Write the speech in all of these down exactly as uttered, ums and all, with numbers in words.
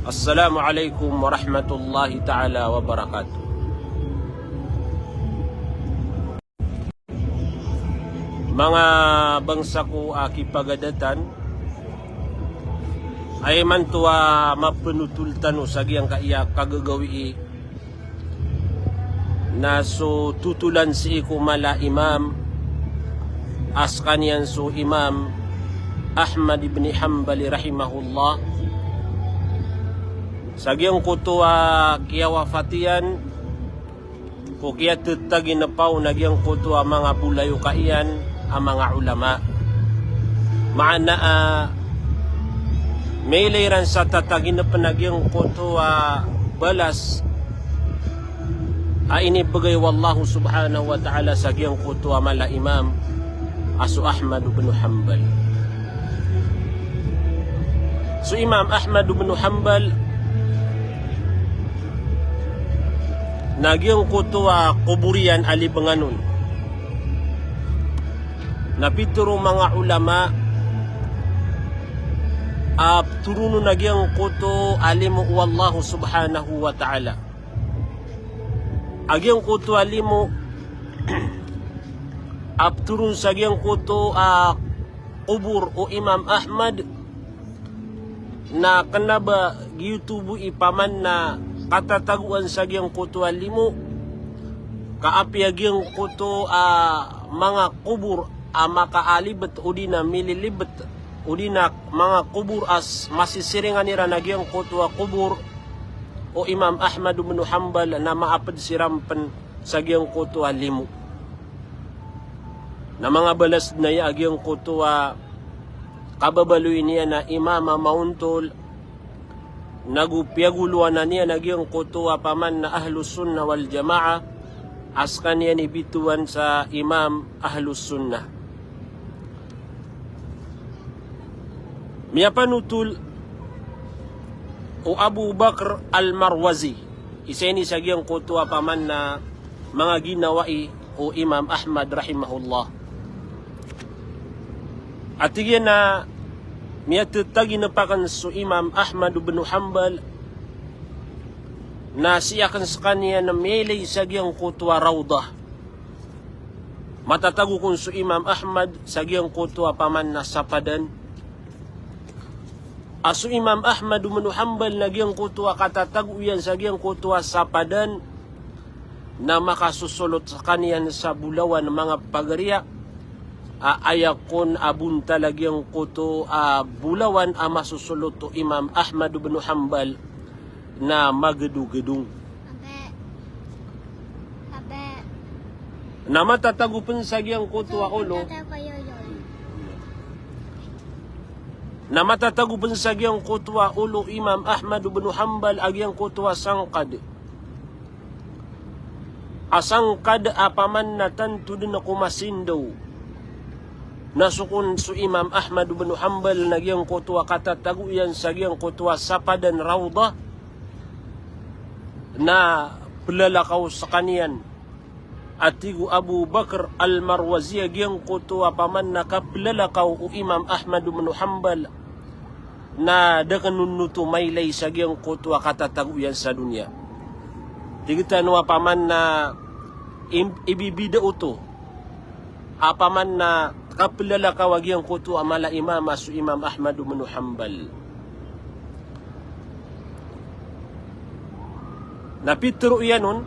Assalamu alaikum warahmatullahi ta'ala wabarakatuh. Manga bangsa ko a kipagadatan, aya imanto a mapenotol tano sa giyangkaya kagagawii na so totolan sii ko mala a imam a sekaniyan so Imam Ahmad ibn Hanbali rahimahullah. Sa giyangkoto a kiyawafat iyan, ko kiyatetagi na paw na giyangkoto a manga bolayoka iyan a manga ulama. Maana a mailay iran sa tatagin pen a giyangkoto a balas a inibegay o Allahu subhanahu wa ta'ala sa giyangkoto a mala a imam a so Ahmad ibn Hanbal. So Imam Ahmad ibn Hanbal na giyangkoto a kobor iyan a libengan on. Na pitero o manga ulama a petoron on a giyangkoto a limo o Allahu subhanahu wa ta'ala. A giyangkoto a limo a petoron sa giyangkoto a kobor o Imam Ahmad, na kena ba giyoto bo i paman na katatagoan sa giyangkoto a limo, ka apiya giyangkoto a manga kobor a makaalibet odi na mililibet, odi na manga kobor a s-, masisiringan iran a giyangkoto a kobor o Imam Ahmad ibn Hanbal na maaped siran pen sa giyangkoto a limo. Na manga balas den aya a giyangkoto a kababaloy niyan a imam a maontol, nago piyagolowanan iyan a giyangkoto a paman na Ahlus Sunnah wal Jamaah, a sekaniyan i bitowan sa Imam Ahlus Sunnah. Miyapanotol o Abu Bakr Al-Marwazi. Isa ini sa giyangkoto a paman na manga ginawai o Imam Ahmad rahimahullah. A tig iyan a miyatetagi na pakan so Imam Ahmad ibn Hanbal na sii aken sekaniyan na miyailay sa giyangkoto a Rawdah. Matatago kon so Imam Ahmad sa giyangkoto a paman na sapadan. A so Imam Ahmad ibn Hanbal na giyangkoto a katatago iyan sa giyangkoto a sapadan na makasosolot sekaniyan sa bolawan, manga pagariya, a aya kon a bontal a giyangkoto a bolawan a masosolot o Imam Ahmad ibn Hanbal na magedogedong. Na matatago pen sa giyangkoto a olo. Na matatago pen sa giyangkoto a olo o Imam Ahmad ibn Hanbal a giyangkoto a sangkad. A sangkad a paman na tanto den ko masindaw. Na so kon so Imam Ahmad ibn Hanbal na giyangkoto a katatago iyan sa giyangkoto a sapadan Rawdah, na pelalakaw sekaniyan. A tig o Abu Bakr Al-Marwazi a giyangkoto a paman na kapelalakaw o Imam Ahmad ibn Hanbal na da ken on oto mailay sa giyangkoto a katatago iyan sa doniya. Tig tano a paman na im-, ibibida oto a paman na kapelalakaw a giyangkoto a mala a imam a so Imam Ahmad ibn Hanbal. Na pitero iyan on,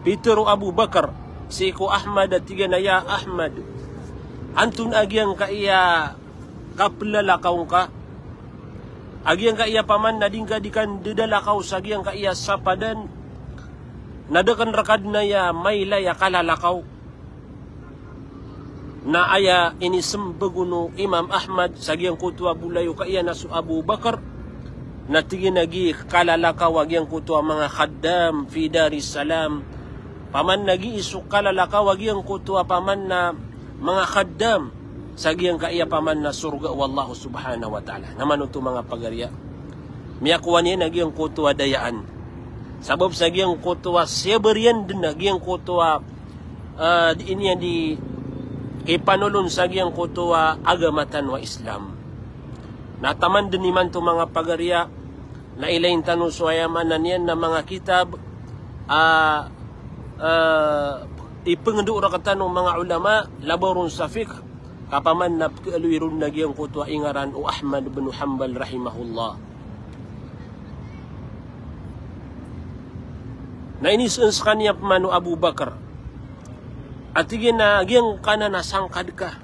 pitero o Abu Bakr sii ko Ahmad a tig iyan a, "Ya Ahmad, antonaa giyangkaya kapelalakaw ngka? A giyangkaya paman na di ngka di kandedalakaw sa giyangkaya sapadan, na da ken reka den aya mailay a kalalakaw." Na aya inisembag on o Imam Ahmad sa giyangkoto a bolayoka iyan a so Abu Bakr, na tig iyan a gii kalalakaw a giyangkoto a manga khaddam fi Daris Salam. Paman na gii so kalalakaw a giyangkoto a paman na manga khaddam sa giyangkaya paman na sorga o Allah subhanahu wa ta'ala. Na manoto manga pagariya. Miyakowa niyan a giyangkoto a dayaan. Sabap sa giyangkoto a siyabar iyan den a giyangkoto a, ah, di niyan di ipanolon sa giyangkoto a agama tano a Islam. Na taman den imanto manga pagariya, Na ilay tano so aya maana niyan na manga kitab a, a, ipengdo rektano o manga ulama, labaw ron sa fiqh, kapaman na pekealoy ron a giyangkoto a ingaran o Ahmad bin Hanbal rahimahullah. Na inisaan sekaniyan peman o Abu Bakar a tig iyan a giyangkanan a sangkad ka.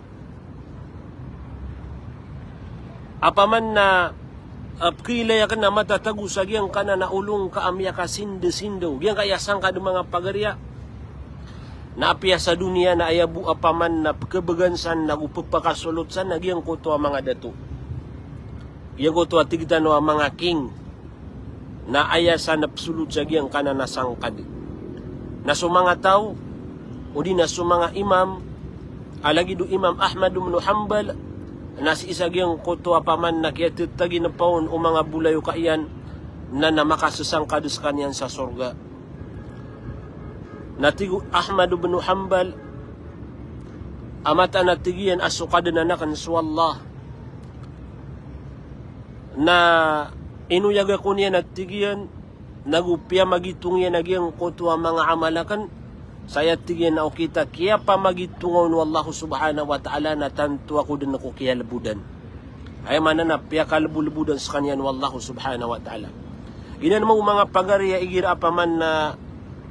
Apaman na, a, pekeilay aken a matatago sa giyangkanan a olo ngka a miyakasindesindew. Giyangkaya sangkad manga pagariya. Na apiya sa doniya na aya bo apaman na pekebegan san nago pepakasolot san na giyangkoto a manga dato. Giyangkoto a tig tano a manga king. Na aya san a pesolot sa giyangkanan a sangkad. Na so manga taw, odi na so manga imam, a lagid o Imam Ahmad bin Hanbal, na sii sa giyangkoto apaman na kiyatetagi na paon o manga bolayoka iyan, na, na makasesangkad sekaniyan sa sorga. Na tig o Ahmad bin Hanbal, a mataan a tig iyan a so Kadnan aken so Allah. Na inoyag ako niyan a tig iyan, nago piyamagitong iyan a giyangkoto a manga amal aken, sa aya tig iyan a okit a kiyapamagitonga on o Allah subhanahu wa ta'ala na tanto ako den ko kiyalebodan. Aya maana na piyakalebodlebodan sekaniyan o Allah subhanahu wa ta'ala. Giyanan mambo manga pagariya igira apaman na,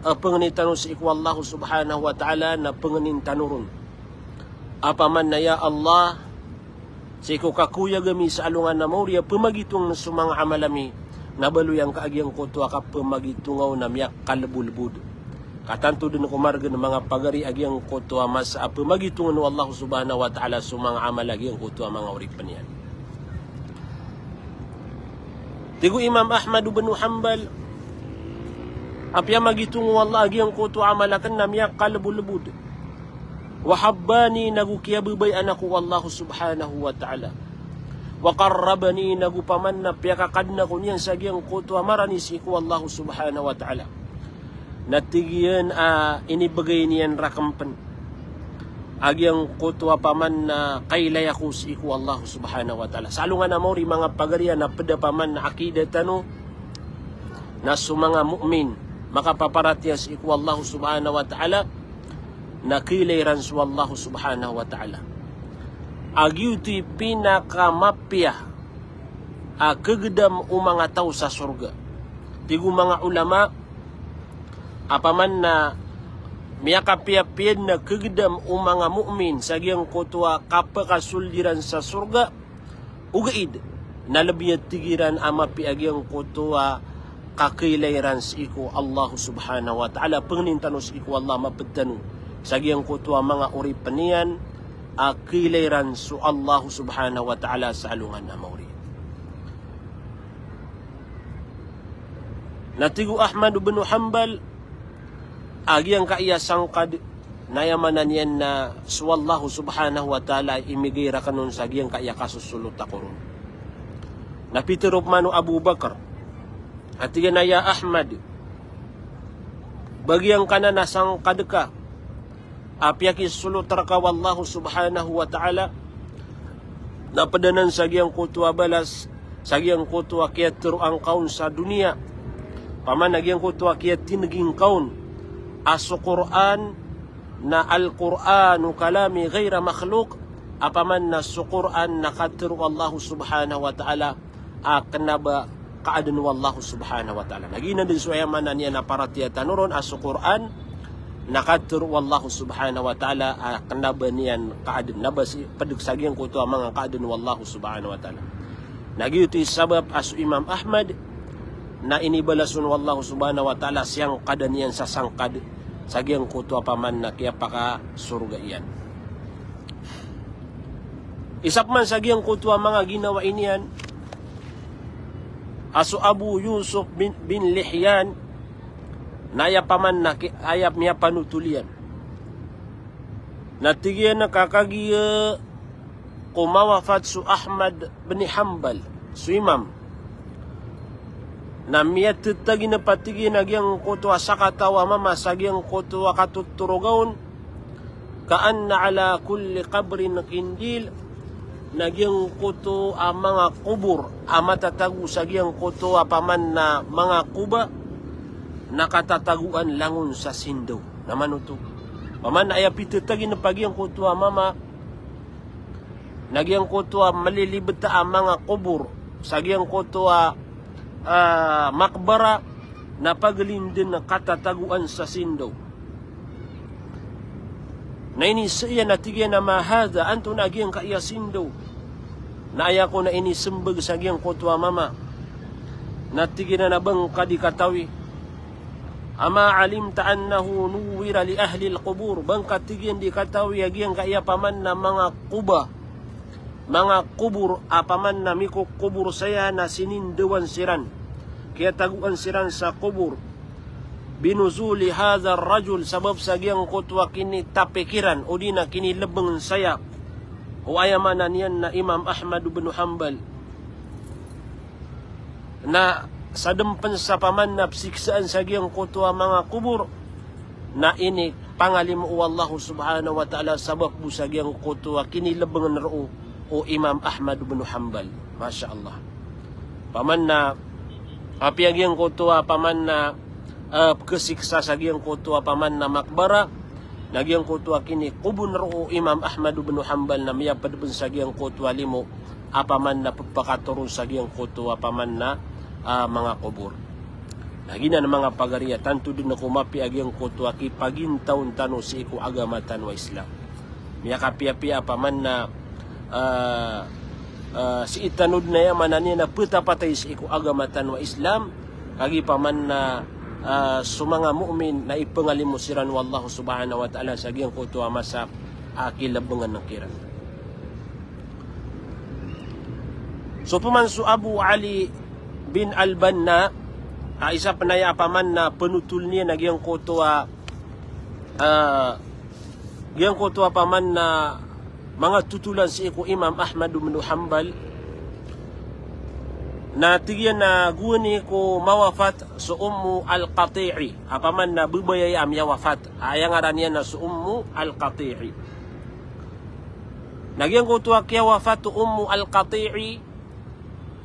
a, pengnin tano sii ko Allah subhanahu wa ta'ala na pengnin tano ron. Apaman na ya Allah, sii ko kakoyag ami sa alongan a maori a pemagitong so manga amal ami, na baloy angka a giyangkoto a kapemagitonga on a miyakalebolebod. Ka tanto den ko margen manga pagari a giyangkoto a masa a pemagitongen o Allah subhanahu wa ta'ala so manga amal a giyangkoto a manga oripen iyan. Tig o Imam Ahmad bin Hanbal, a piyamagitong o Allah a giyangkoto a amal aken na miyakalebolebod. Wa habbani, nago kiyabebayaan ako o Allah subhanahu wa ta'ala. Wa qarrabani, nago paman na piyakakaden ako niyan sa giyangkoto a marani sii ko Allah subhanahu wa ta'ala. Na tig iyan a inibegay niyan raken pen a giyangkoto apaman na kailay ako sii ko Allah subhanahu wa ta'ala. Sa alongan a maori manga pagariya na ped apaman na akida tano na so manga mu'min makapaparatiyaya sii ko Allah subhanahu wa ta'ala na kailay ran so Allah subhanahu wa ta'ala. A giyoto i pinakamapiya a kegedam o manga taw sa sorga. Tig o manga ulama, apaman na miyakapiyapiya den a kegedam o manga mu'min sa giyangkoto a kapekasoled iran sa sorga, ogaid na lebi a tig iran a mapiya a giyangkoto a kakailay ran sii ko Allah subhanahu wa ta'ala. Pengnin tano sii ko Allah, maped tano sa giyangkoto a manga oripen iyan a kailay ran so Allah subhanahu wa ta'ala sa alongan a maori. Na tig o Ahmad bin Hanbal, a giyangkaya sangkad na aya maana niyan na so Allah subhanahu wa ta'ala i migay raken on sa giyangkaya kasosolot ako ron. Na pitero peman o Abu Bakar a tig iyan a ya Ahmad, ba giyangkanan a sangkad ka a piyakisolot reka o Allah subhanahu wa ta'ala, na ped anan sa giyangkoto a balas sa giyangkoto a kiyatero angka on sa doniya. Paman a giyangkoto a kiyatinegi ngka on a so Qur'an na Al-Qur'anu kalami ghaira makhluq, apaman na so Qur'an na katero o Allah subhanahu wa ta'ala a kena ba kaaden o Allah subhanahu wa ta'ala. Na giyanan den so aya maana niyan a paratiyaya tano ron a so Qur'an na katero o Allah subhanahu wa ta'ala a kena ba niyan kaaden, na ba si pedek sa giyangkoto a manga kaaden o Allah subhanahu wa ta'ala. Na giyoto i sabap a so Imam Ahmad na inibalasan o Allah subhanahu wa ta'ala siyangkadan iyan sa sangkad sa giyangkoto apaman na kiyapakasorga iyan. Isa peman sa giyangkoto a manga ginawai niyan a so Abu Yusuf bin, bin Lihyan, na aya paman na ki-, aya miyapanotol iyan. Na tig iyan a kakagiya ko mawafat so Ahmad bin Hanbal, so imam. Na miyatetagi na patig iyan a giyangkoto a sakataw a mama sa giyangkoto a katotoroga on, ka'anna ala kulli qabrin qindil, Na giyangkoto a manga kobor a matatago sa giyangkoto a paman na manga koba, na katatagoan langon sa sindaw. Na mano oto? Paman na aya pitataginep a giyangkoto a mama, na giyangkoto a malilibet a manga kobor sa giyangkoto a, a, makbara, na pagalinden katatagoan sa sindaw. Na iniseiyan a tig iyan a, "Ma hadha?" Antonaa giyangkaya sindaw? Na aya kon a inisembag sa giyangkoto a mama, na tig iyan a, "Ba ngka di katawi? Ama alimta annahu nuwwira li ahlil qubur?" Ba ngka, tig iyan, di katawi a giyangkaya paman na manga koba, manga kobor a paman na mikokobor saya na sinindawan siran, kiyatagoan siran sa kobor. Binuzuli hadha rajul, sabap sa giyangkoto a kinitapikiran odi na kinilebengen saya o, aya maana niyan na Imam Ahmad bin Hanbal. Na sadempen sa paman na pesiksaan sa giyangkoto a manga kobor, na inipangalimo o Allah subhanahu wa ta'ala sabap bo sa giyangkoto a kinilebengen roo o Imam Ahmad bin Hanbal. Masha Allah. Paman na apiya giyangkoto a paman na, eh, pekesiksa sa giyangkoto a paman na makbara, na giyangkoto a kinikobon roo o Imam Ahmad bin Hanbal na miyaped ben sa giyangkoto a limo a paman na pepakatoron sa giyangkoto a paman na, ah, manga kobor. Na giyanan, manga pagari, a tanto den ko mapiya giyangkoto a kipagintaw tano sii ko agama tano a Islam. Miyakapiyapiya a paman na, ah, ah, sii tano den, aya maana niyan na petapatay sii ko agama tano a Islam, kagiya paman na, ah, so manga mu'min na ipengalimo siran o Allah subhanahu wa ta'ala sa giyangkoto a masa a kilebengen kiran. So paman so Abu Ali bin Al-Banna, ah, isa pen aya paman na penotol niyan a giyangkoto a, ah, giyangkoto a paman na manga totolan sii ko Imam Ahmad bin Hanbal. Na tig iyan a gowani ko mawafat so Ummu Al-Qati'i, a paman na bebay aya a miyawafat, a aya ngaran iyan na so Ummu Al-Qati'i. Na giyangkoto a kiyawafat o Ummu Al-Qati'i,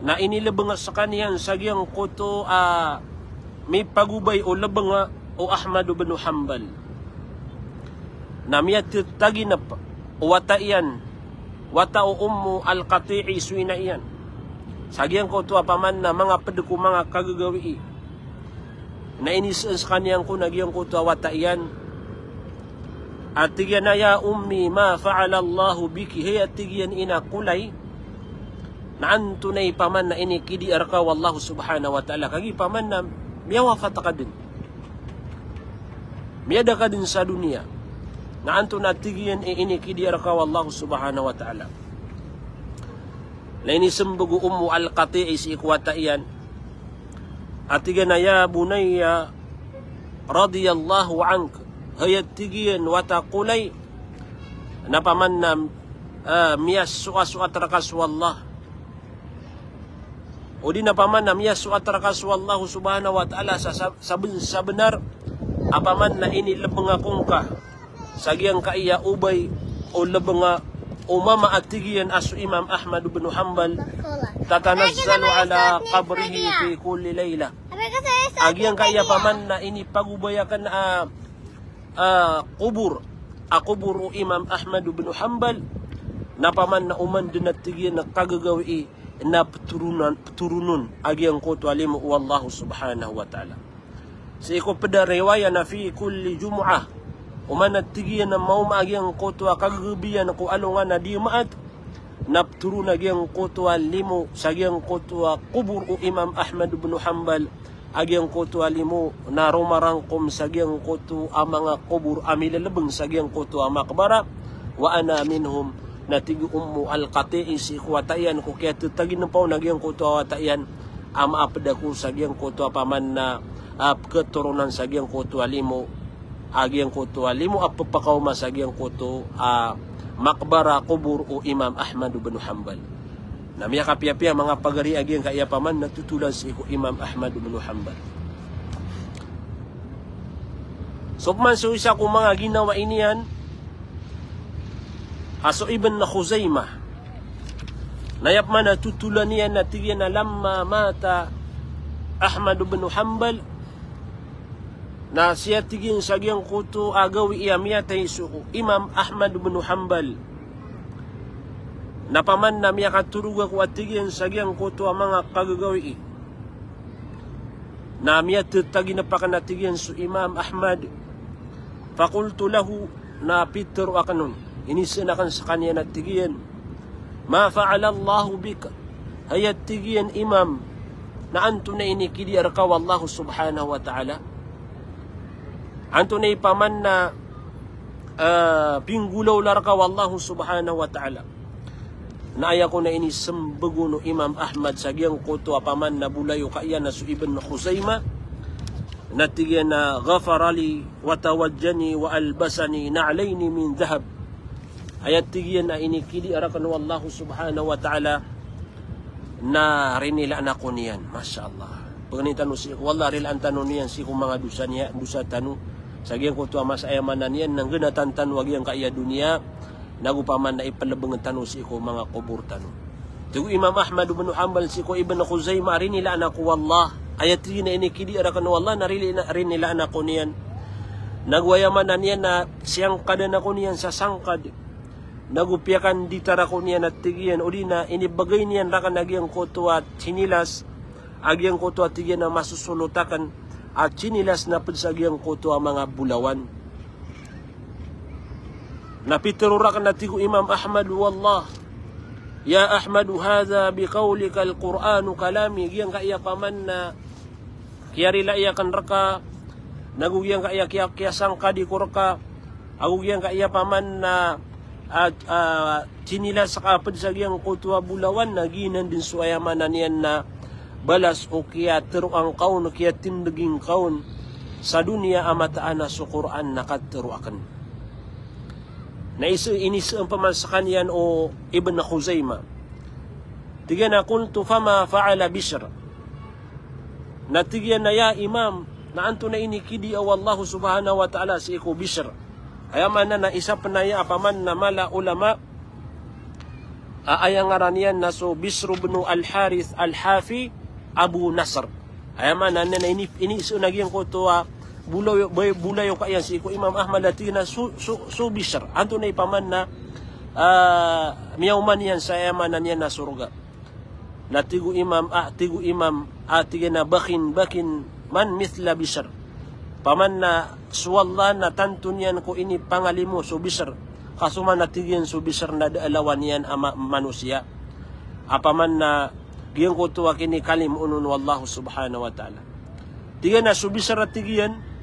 na inilebeng sekaniyan sa giyangkoto a mipagobay o lebeng o Ahmad bin Hanbal. Na miyatetaginep o wata iyan, wata o Ummu Al-Qati'i so ina iyan, sa giyangkoto a paman na manga ped ko manga kagagawii. Na iniseen sekaniyan kon a giyangkoto a wata iyan a tig iyan a, "Ya ummi, ma fa'ala Allahu biki?" Hay, a tig iyan, ina ko lay, na antonaa i paman na inikidiya reka o Allah subhanahu wa ta'ala, kagiya paman na miyawafat ka den, miyada ka den sa doniya, na antonaa, tig iyan, i inikidiya reka o Allah subhanahu wa ta'ala? Na inisembag o Ummu Al-Qati'i sii ko wata iyan a tig iyan a, "Ya bunayya, radiyallahu ank." Hay, a tig iyan, wata ko lay, na paman na, eh, miyasoasoat reka so Allah, odi na paman na miyasoat reka so Allah subhanahu wa ta'ala sa, sa, saben-, sabenar a paman na inilebeng ako ngka sa giyangkaya obay o lebeng o mama a tig iyan a so Imam Ahmad bin Hanbal, tatanazzalu ala qabrihi fi kulli laylah. A giyangkaya paman na inipagobay aken a, a kobor, a kobor o Imam Ahmad bin Hanbal, na paman na oman den a tig iyan a kagagawii na petoronan, petoronon a giyangkoto a limo o Allah subhanahu wa ta'ala. Sii ko ped a riwaya na fi kulli jumu'ah. Oman a tig iyan a maoma a giyangkoto a kagabiyan ko alongan a Dimaat, na petoron a giyangkoto a limo sa giyangkoto a kobor o Imam Ahmad bin Hanbal, a giyangkoto a limo na romarangkom sa giyangkoto a manga kobor a milelebeng sa giyangkoto a makbara. Wa ana minhum. Na tig o Ummu Al-Qati'i sii ko wata iyan ko kiyatetaginepa on a giyangkoto a wata iyan a maaped ako sa giyangkoto a paman na, ah, peketoronan sa giyangkoto a limo, a giyangkoto a limo a pepakaoma sa giyangkoto a makbara, kobor o Imam Ahmad bin Hanbal. Na miyakapiyapiya, manga pagari, a giyangkaya paman na totolan sii ko Imam Ahmad bin Hanbal. So paman so isa ko manga ginawai niyan a so Ibn Khuzaimah. Na aya pman a totolan iyan na tig iyan a lamma mata Ahmad ibn Hanbal, na sii tig iyan sa giyangkoto a gawii a miyatay so Imam Ahmad ibn Hanbal, na paman na miyakatorog ako a tig iyan sa giyangkoto a manga kagagawii. Na miyatataginep aken a tig iyan so Imam Ahmad. Faqultu lahu, na pitero aken on. Inisaan aken sekaniyan a tig iyan, ma fa'ala Allahu bika? Hay a tig iyan Imam, na antonaa i inikidiya reka o Allah subhanahu wa ta'ala? Antonaa i paman na, ah, pinggolawla reka o Allah subhanahu wa ta'ala? Na aya kon a inisembag on o Imam Ahmad sa giyangkoto a paman na bolayoka iyan a so Ibn Khuzaimah, na tig iyan a ghafara li wa tawajjani wa albasani na'layni min dhahab. Aya tig iyan a inikidiya raken o Allah subhanahu wa ta'ala na rinilaan ako niyan. Masha Allah. Pangnin tano sii ko Allah, rilaan tano niyan sii ko manga dosa niya, dosa tano. Sa giyangkoto a masa aya maana niyan na nggenatan tano a giyangkaya doniya, nago paman na ipelebeng tano sii ko manga kobor tano. Tig o Imam Ahmad ibn Hanbal sii ko Ibn Khuzaimah, rinilaan ako o Allah. Aya tig iyan a inikidiya raken o Allah na rili-, na rinilaan ako niyan. Nago aya maana niyan na siyangkadan ako niyan sa sangkad. Nago piyakanditar ako niyan a tig iyan, odi na inibegay niyan raken a giyangkoto a tsinilas, a giyangkoto a tig iyan a masosolot aken a tsinilas na ped sa giyangkoto a manga bolawan. Na pitero raken a tig o Imam Ahmad, wallah, ya Ahmad, hadha biqawlika al-Qur'anu kalami, giyangkaya paman na kiyarila iyan reka, nago giyangkaya kiya-, kiyasangkadi ko reka, ago giyangkaya paman na, ah, ah, tsinilas ka ped sa giyangkoto a bolawan, na giyanan den so aya maana niyan na balas o kiyateroa ngka on, kiyatindegi ngka on sa doniya a mataan a so Qur'an na katero aken. Na inisaan paman sekaniyan o Ibn Khuzaimah. Tig iyan a qultu fama fa'ala Bishr. Na tig iyan a ya Imam, na antonaa i inikidiya o Allah subhanahu wa ta'ala sii ko Bishr? Aya maana na isa pen aya a paman na mala a ulama, a aya ngaran iyan na so Bishr ibn al-Harith al-Hafi Abu Nasr. Aya maana niyan na ini, inisoon a giyangkoto a bolayoka iyan sii ko Imam Ahmad a tig iyan a so, so, so Bishr. Antonaa i paman na, ah, miyaoma niyan sa aya maana niyan na sorga? Na tig o Imam, ah, tig o Imam, ah, tig iyan a bakhin, bakhin man mithla Bishr. Paman na so Allah na tanto niyan ko inipangalimo so Bishr. Ka so man a tig iyan so Bishr na da a lawan iyan a ma-, manosiya. A paman na giyangkoto a kinikalimoon on o Allah subhanahu wa ta'ala. Tig iyan a so Bishr a tig iyan,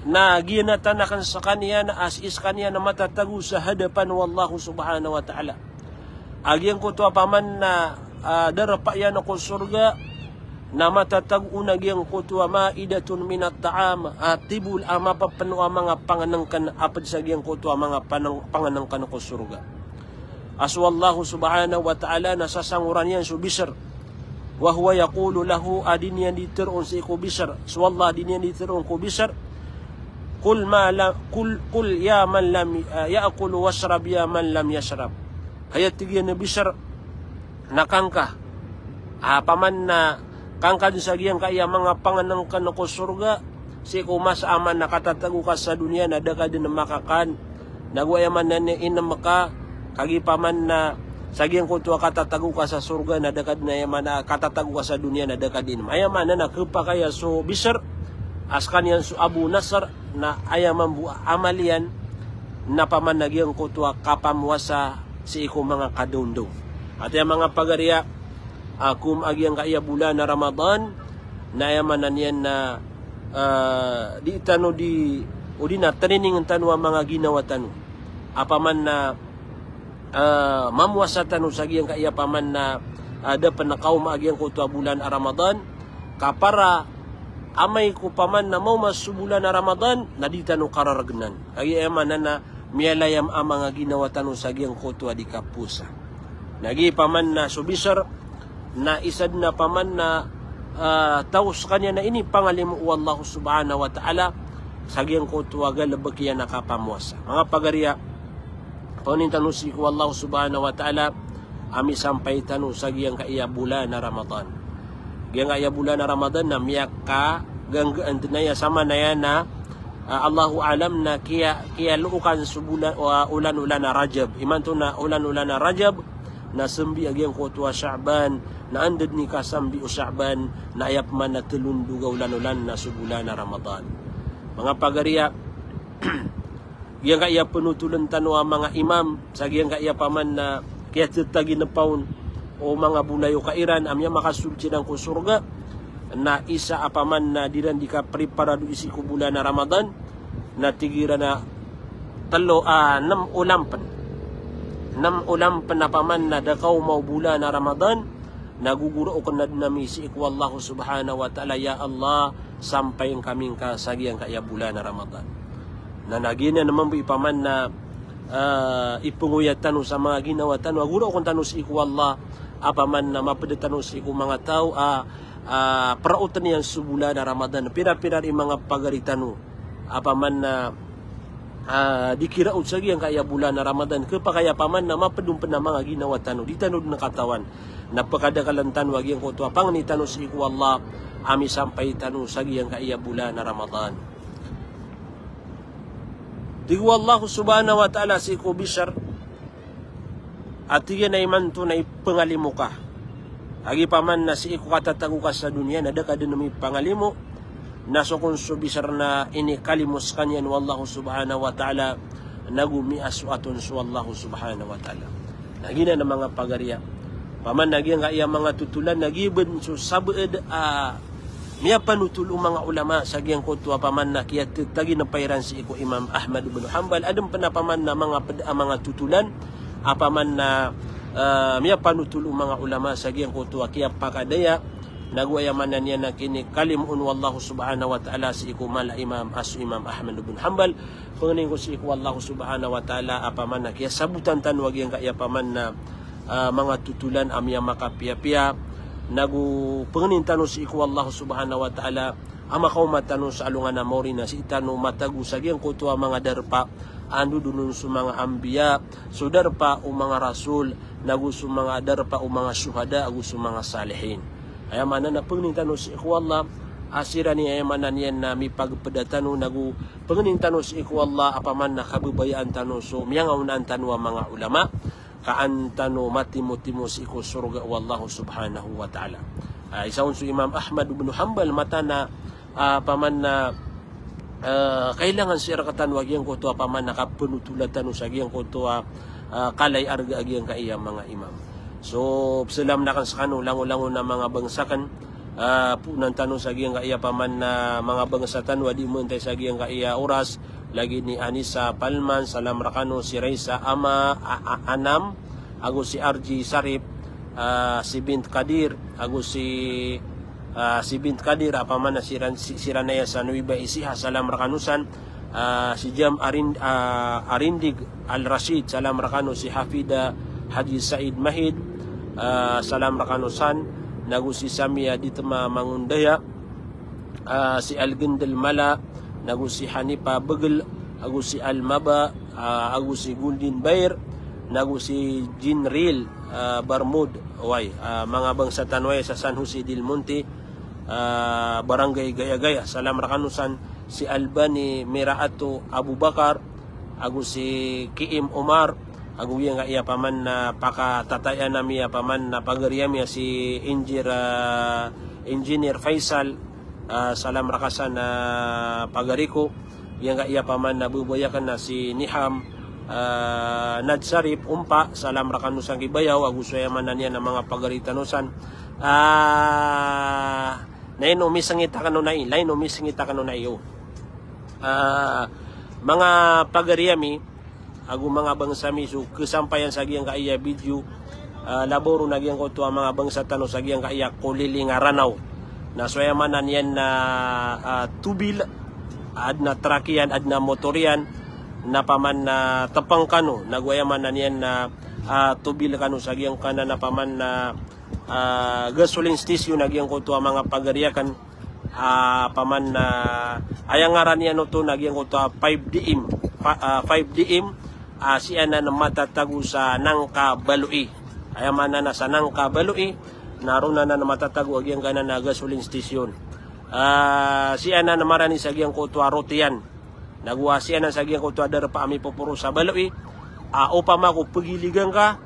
na giyanatan aken sekaniyan a sii sekaniyan a matatago sa hadapan o Allah subhanahu wa ta'ala. A giyangkoto a paman na, ah, darpa iyan ko sorga, na matatago on a giyangkoto a ma'idatun minat ta'am, a tibol a mapepeno a manga pangenengken a ped sa giyangkoto a manga paneng-, pangenengken ko sorga. A so Allah subhanahu wa ta'ala na sasangoran iyan so Bishr. Wa huwa yaqulu lahu, a di niyan di teroon sii ko Bishr. So Allah a di niyan di teroon ko Bishr. Qul ma la, qul, qul ya man lam, ah, ya'kul washrab ya man lam yashrab. Hay a tig iyan a Bishr, na kangka. A paman na kangka den sa giyangkaya manga pangenengken ko sorga, sii ko masa a paman na katatago ka sa doniya na da ka den makakan. Nago aya maana niyan inem ka, kagiya paman na sa giyangkoto a katatago ka sa sorga na da ka den, aya maana katatago ka sa doniya na da ka den inem. Aya maana na kepakay a so Bishr, a sekaniyan so Abu Nasr, na aya mambo a amal iyan na paman na giyangkoto a kapamowasa sii ko manga kadaondaw. Ati a manga pagariya, a kom a giyangkaya bolan a Ramadan, na aya maana niyan na, ah, di tano di, odi na training tano a manga ginawa tano. A paman na, ah, mamowasa tano sa giyangkaya paman na, ah, da pen kaoma a giyangkoto a bolan a Ramadan, ka para amay ko paman na maoma so bolan a Ramadan, na di tano kararegenan. Kagiya aya maana na miyalayam a manga ginawa tano sa giyangkoto a di kapowasa. Na giya paman na so Bishr, na isa den a paman na, ah, taw sekaniyan a inipangalimo o Allah subhanahu wa ta'ala sa giyangkoto a galebek iyan a kapamowasa. Manga pagariya, pangnin tano sii ko Allah subhanahu wa ta'ala, a misampay tano sa giyangkaya bulan a Ramadan. Giyangkaya bulan a Ramadan na miyakaganggaan dn aya, samanaya na, ah, Allahu a'lam, na kiya, kiyalookan so bulan, ah, olan-olan a Rajab. Imanto na olan-olan a Rajab, na sambi a giyangkoto a Sha'ban, na anda dn i kasambi o Sha'ban, na aya pman na tlo ndod a olan-olan na so bulan a Ramadan. Manga pagariya, giyangkaya pnotoln tano a manga imam, sa giyangkaya paman na kiyatataginpaon o manga bolayoka iran a miyamakasold siran ko sorga, na isa a paman na di ran di kapreparado sii ko bolan a Ramadan, na tig iran a tlo, ah, nem o lampn. Nem o lampn a paman na da kaoma o bolan a Ramadan, na gogoraokn dn ami sii ko Allah Subhanahu wa Ta'ala, ya Allah, sampayn kami ngka sa giyangkaya bolan a Ramadan. Na, na giyanan mambo i paman na, ah, ipengoya tano sa manga ginawa tano a goraokn tano sii ko Allah, a paman na mapd tano sii ko manga taw a, ah, praotn iyan so bolan a Ramadan. Pira-pira i manga pagari tano a paman na, ah, di kiraot sa giyangkaya bolan a Ramadan, khapakay a paman na mapd on pn a manga ginawa tano, di tano dn katawan. Na pkadaklan tano a giyangkoto a pangni tano sii ko Allah a misampay tano sa giyangkaya bolan a Ramadan. Tig o Allah Subhanahu wa Ta'ala sii ko Bishr, a tig iyan a imanto na ipangalimo ka. Agi paman na sii ko katatago ka sa doniya na da ka dn mipangalimo, na so kon so Bishr na inikalimo skaniyan o Allah Subhanahu wa Ta'ala, nago miyasoat on so Allah Subhanahu wa Ta'ala. Na giyanan a manga pagariya. Paman na giyangkaya manga totolan na giya bn so sabaad a miyapanotol o manga ulama sa giyangkoto a paman na kiyatataginpa iran sii ko Imam Ahmad bin Hanbal. Adn pn a paman na manga pd a manga totolan a paman na, ah, miyapanotol o manga ulama sa giyangkoto a kiyapakadaya, nago aya maana niyan na kinikalimo on o Allah Subhanahu wa Ta'ala sii ko mala a imam a so Imam Ahmad bin Hanbal. Pangnin ko sii ko Allah Subhanahu wa Ta'ala a paman na kiyasabotan tano a giyangkaya paman na, ah, manga totolan a miyamakapiyapiya, nago pangnin tano sii ko Allah Subhanahu wa Ta'ala a makaoma tano sa alongan a maori na sii tano matago sa giyangkoto a manga darpa a ndodon on so manga anbiya, so darpa o manga rasul, nago so manga darpa o manga shuhada, ago so manga salihin. Aya maana na pangnin tano sii ko Allah a siran i, aya maana niyan na mipagpda tano, nago pangnin tano sii ko Allah a paman na kababayaan tano so miyangaonaan tano a manga ulama, ka an tano matimotimo sii ko sorga o Allah Subhanahu wa Ta'ala. Ah, isa on so Imam Ahmad bin Hanbal, mataan a, ah, paman na, ah, kailangan sii rktano a giyangkoto a paman na kapnotola tano sa giyangkoto a, ah, kala i arga a giyangkaya manga imam. So, pzalam akn skano langolangon a manga bangsa akn, ah, poonan tano sa giyangkaya paman na manga bangsa tano a di mantay sa giyangkaya oras, lagid i Anisa Palman, salam rkano, si Raisa Ama, a, a, Anam, ago si R J Sarip, ah, si Bint Kadir, ago si, ah, si Bint Kadir, a paman na siran, si, siran aya sa Nuwayba Ecija, salam rkano san, ah, si Jam Arin-, ah, Arindig Al Rashid, salam rkano, si Hafida Haji Said Mahid, ah, salam rkano san, nago si Samia Ditma Mangondaya, ah, si Al Gendel Mala, nago si Hanipa Begel, ago si Al Maba, ah, ago si Guldin Bair, nago si Jinril, ah, Barmud, oway, ah, manga bangsa tano aya sa San Jose del Monte, ah, Barangay Gayagaya, salam rkano san, si Albani Miraato Abubakar, ago si Kiim Omar, ago giyangkaya paman na pakatatayaan ami a paman na pagari ami a si Engineer, ah, Engineer Faisal, ah, salam rka san, ah, pagari ko. Giyangkaya paman na babay akn a si Niham, ah, Nadsarip Ompa, salam rkano san ki Bayaw, ago so aya maana niyan a manga pagari tano san. Ah, na ino misngit akn on ai, na ino misngit akn on ai, o. Ah, manga pagari ami, ago manga bangsa mi, so kasampayan sa giyangkaya video, ah, labaw ron a giyangkoto a manga bangsa tano sa giyangkaya koliling a Ranaw. Na so aya maana niyan na, ah, tobil, adn a trak iyan, adn a motor iyan, na paman na tpng kano, nago aya maana niyan na, ah, tobil kano sa giyangkanan a paman na, ah, gasoline station a giyangkoto a manga pagari akn, ah, paman na, aya ngaran iyan oto na giyangkoto a five D M, fa-, ah, five D M, ah, sii anan matatago sa Nangka Baloi. Aya maana na sanang ka Baloi, na roo anan matatago a giyangkanan a gasoline station. Ah, sii anan marani sa giyangkoto a route iyan. Nago a sii anan sa giyangkoto a darpa a mipoporo sa Baloi, a opama ko pagiligan ka,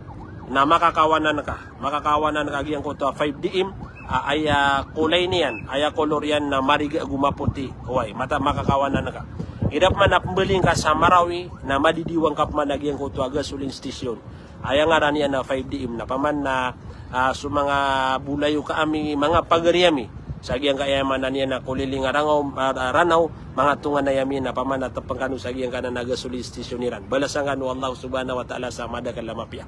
na makakawanan ka. Makakawanan ka giyangkoto a five D M, a aya kulay niyan, aya kolor iyan na mariga ago mapoti. Oway, mata makakawanan ka. Igira pman a pmbaling ka sa Marawi, na madidiwang ka pman a giyangkoto a gasoline station. Aya ngaran iyan na five D M na paman na, ah, so manga bolayoka ami, manga pagari ami sa giyangkaya maana niyan na koliling a Ranaw, ah, Ranaw, manga tonganay ami na paman na tepeng kano sa giyangkanan a gasoline station iran. Balasan kano o Allah subhanahu wa ta'ala sa madakel a mapiya.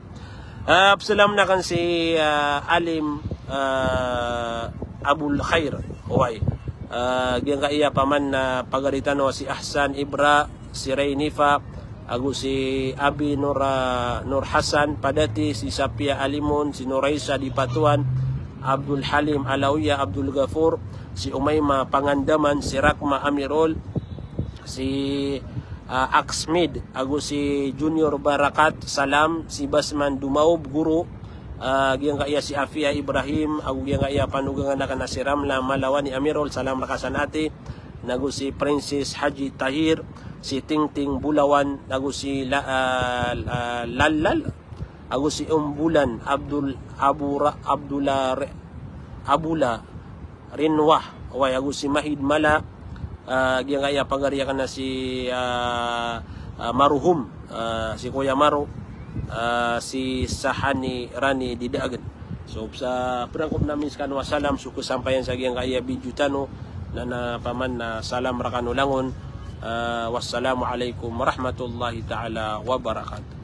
Ah, psalam aken si, ah, Alim, ah, Abul Khair. Oway. Ah, giyangkaya paman na pagari tano si Ahsan Ibra, si Raynifa, ago si Abi Nur, ah, Nur Hasan Padati, si Sapiya Alimon, si Nuraisa Dipatuan, Abdul Halim Alawiya, Abdul Gafur, si Umayma Pangandaman, si Rakma Amirol, si, ah, Aksmid, ago si Junior Barakat Salam, si Basman Dumaob, guro, ah, giyangkaya si Afia Ibrahim, ago giyangkaya panogangan aken a si Ramla Malawani Amirol, salam reka san ati, nago si Princess Haji Tahir, si Tingting Bulawan, nago si La-, ah, ah, Lallal, ago si Umbulan Abdul, Abura, Abdullah Re-, Abula Rinwah, oway, ago si Mahid Mala, ah, giyangkaya pagari aken a si, ah, ah, Maruhum, ah, si Koya Maru, ah, si Sahani Rani Didaagen. So, sa perangkop nami sekano a salam so kesampayan sa giyangkaya video tano, na, na paman na salam rekano langon. Ah, wassalamu alaikum warahmatullahi ta'ala wabarakatuh.